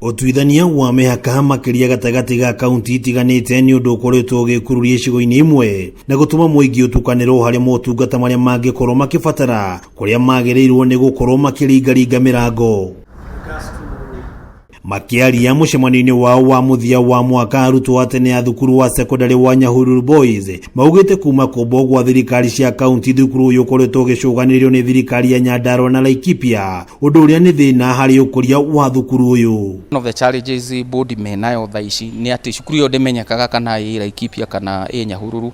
Ũtuithania wa mĩhaka makĩria gatagatĩ ga kaunti itiganĩte nĩ ũndũ ũkoretwo ũgĩkururia icigo-inĩ imwe na gũtũma mũingĩ ũtukanĩrwo harĩ motungata marĩa mangĩkorwo makĩbatara kũrĩa magĩrĩirwo nĩ gũkorwo makĩringaringa mĩrango. Makĩaria mũcemanio-inĩ wao wa mũthia wa mwaka, arutwo a tene a thukuru wa sekondarĩ wa Nyahururu Boys maugĩte kuma kũmbwo gwa thirikari cia kaunti thukuru ũyũ ũkoretwo ũgĩcũganĩrĩrio nĩ thirikari ya Nyandarua na Laikipia, ũndũ ũrĩa nĩ thĩna harĩ ũkũria wa thukuru ũyũ. One of the challenges board menayo thaa ici nĩ atĩ cukuru ĩyo ndĩmenyekaga kana ĩ Laikipia kana ĩ Nyahururu,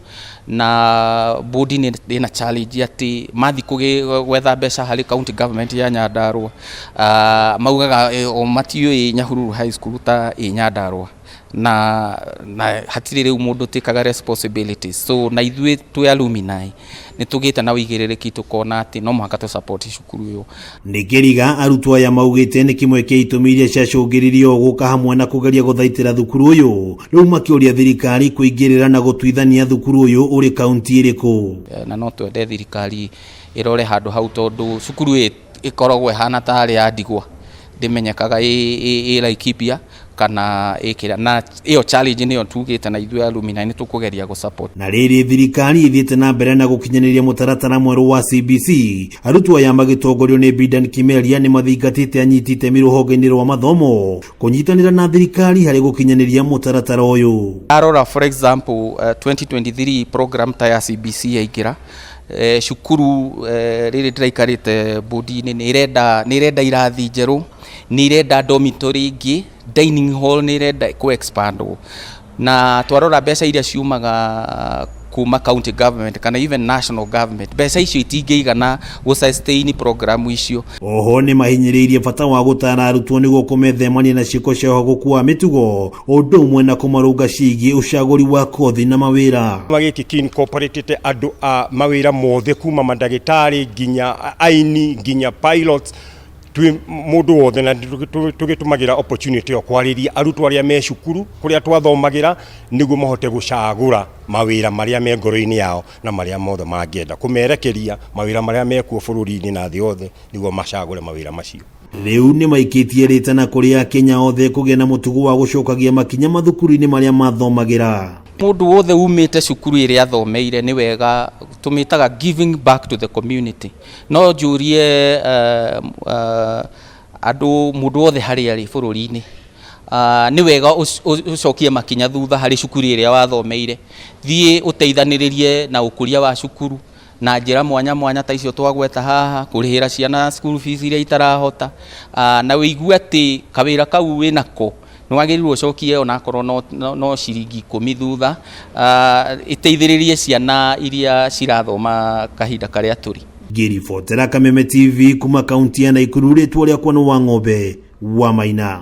na board nĩ ĩna challenge atĩ mathiĩ gwetha mbeca harĩ county government ya Nyandarua, maugaga o matiũĩ Nyahururu High School ta ĩ Nyandarua, na hatirĩ rĩu mũndũ ũtĩkaga responsibilities. So na ithuĩ twĩ alumni nĩ tũgĩte na ũigĩrĩrĩki tũkona atĩ no mũhaka tũ support cukuru ũyũ. Nĩ kĩriga arutwo aya maugĩte nĩ kĩmwe kĩa itũmi iria ciacũngĩrĩirie gũka hamwe na kũgeria gũthaitĩra thukuru ũyũ, rĩu makĩũria thirikari kũingĩrĩra na gũtuithania thukuru ũyũ ũrĩ kaunti ĩrĩkũ. Na no twende thirikari ĩrore handũ hau, tondũ cukuru ĩ ĩkoragwo ĩhana tarĩ ya ndigwa, ndĩmenyekaga ĩ Laikipia kana ĩ kĩrĩa, na ĩyo challenge nĩyo tugĩte na ithuĩ alumni nĩ tũkũgeria gũ support. Na rĩrĩ thirikari ĩthiĩte na mbere na gũkinyanĩria mũtaratara mwerũ wa CBC, arutwo aya magĩtongorio nĩ Bidan Kimeria nĩ mathingatĩte anyiti itemi rũhonge-inĩ rwa mathomo kũnyitanĩra na thirikari harĩ gũkinyanĩria mũtaratara ũyũ. Arora, for example, 2023 program ta ya CBC yaingĩra cukuru, rĩrĩ ndĩraikarĩte bodi-inĩ, nĩ ĩrenda irathi njerũ, nĩ irenda dormitory ingĩ, dining hall nĩ ĩrenda kũ expandwo, na twarora mbeca iria ciumaga kuma county government kana even national government, mbeca icio itingĩigana gũ sustain program icio. Oho nĩ mahinyĩrĩirie bata wa gũtara arutwo nĩguo kũmethemania na ciĩko cia ũhagũku wa mĩtugo, ũndũ ũmwe na kũmarũnga ciĩgiĩ ũcagũri wa kothi na mawĩra. Gĩkĩ kĩ incorporatĩte andũ a mawĩra mothe, kuma mandagĩtarĩ nginya aini nginya pilots, twĩ mũndũ wothe, na tũgĩtũmagĩra opportunity ĩyo kwarĩria arutwo arĩa me cukuru kũrĩa twathomagĩra nĩguo mahote gũcagũra mawĩra marĩa me ngoro-inĩ yao na marĩa mothe mangĩenda, kũmerekeria mawĩra marĩa mekuo bũrũri-inĩ na thĩ yothe nĩguo macagũre mawĩra macio. Rĩu nĩ maikĩtie rĩtana kũrĩ Akenya othe kũgĩa na mũtugo wa gũcokagia makinya mathukuru-inĩ marĩa mathomagĩra. Mũndũ wothe umĩte cukuru ĩrĩa athomeire, nĩ wega tũmĩtaga giving back to the community. No njũrie andũ, mũndũ wothe harĩa arĩ bũrũri-inĩ, nĩ wega ũcokie makinya thutha harĩ cukuru ĩrĩa wathomeire, thiĩ ũteithanĩrĩrie na ũkũria wa cukuru na njĩra mwanya mwanya ta icio twagweta haha, kũrĩhĩra ciana school fees iria itarahota, na wĩigue atĩ kawĩra kau wĩnako nĩ wagĩrĩirwo ũcokie onakorwo no ciringi 10 thutha, ĩteithĩrĩrie ciana iria cirathoma kahinda karĩa tũrĩ. Ngĩribotera Kameme TV kuma kaunti ya Naikuru, rĩtwa rĩakwa nĩ Wang'ombe wa Maina.